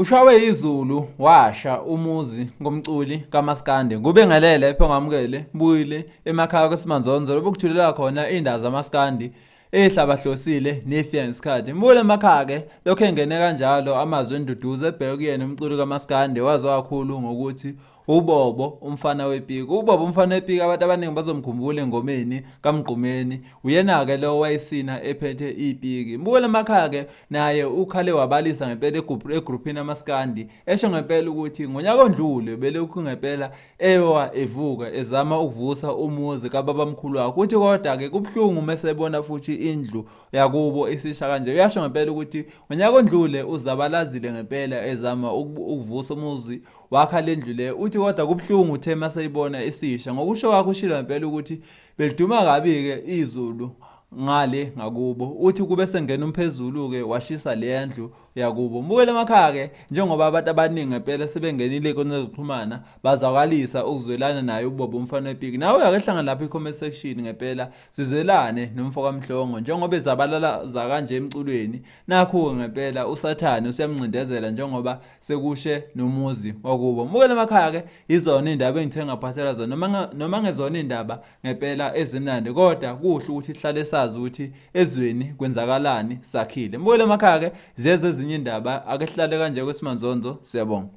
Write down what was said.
Ushawe izulu washa umuzi ngomculi kaMaskandi. Kubengelele pho ngamukele buyile emakhaya kweSimanzonzo lapho kuthulela khona indaba zamaskandi ehlabahlosile nefika ngesikhathi. Mbule emakhaya ke lokho engene kanjalo amazwi enduduzo ebheke kuyena umculi kaMaskandi waziwa kakhulu ngokuthi uBobo umfana wepiki. UBobo umfana wepiki abantu abaningi bazomkhumbula engomeni kaMgqumeni. Uyena-ke lo wayesina ephethe ipiki. Mbukela emakhaya ke naye ukhale wabalisa ngempela egruphini amaskandi esho ngempela ukuthi ngonyaka ondlule belokhu ngempela ewa evuka ezama ukuvusa umuzi kababamkhulu wakhe. Uthi kodwa-ke kubuhlungu uma esebona futhi indlu yakubo isisha kanje. Uyasho ngempela ukuthi ngonyaka ondlule uzabalazile ngempela ezama ukuvusa umuzi wakha le ndlu le. Uthi kodwa kubuhlungu uthe maseyibona isisha. Ngokusho kwakhe ushilo ngempela ukuthi beliduma kabi-ke izulu ngale ngakubo. Uthi kube sengena umphezulu-ke washisa le ndlu yakubo. Mbukele emakhaya-ke njengoba abantu abaningi ngempela sebengenile kwezokuxhumana bazakalisa ukuzwelana naye uBobo umfana wepiki. Nawe ake hlangana lapha i-comment section ngempela sizelane nomfo kaMhlongo njengoba ezabalala kanje emculweni. Nakhu-ke ngempela uSathane usiyamncindezela njengoba sekushe nomuzi wakubo. Mbukele emakhaya-ke izona iy'ndaba engithe ngaphathela zona noma ngezona iy'ndaba ngempela ezimnandi, kodwa kuhle ukuthi sihlale sazi ukuthi ezweni kwenzakalani sakhile. Mbukele emakhaya-ke ziyeza ezinye indaba, ake sihlale kanje kweSimanzonzo. Siyabonga.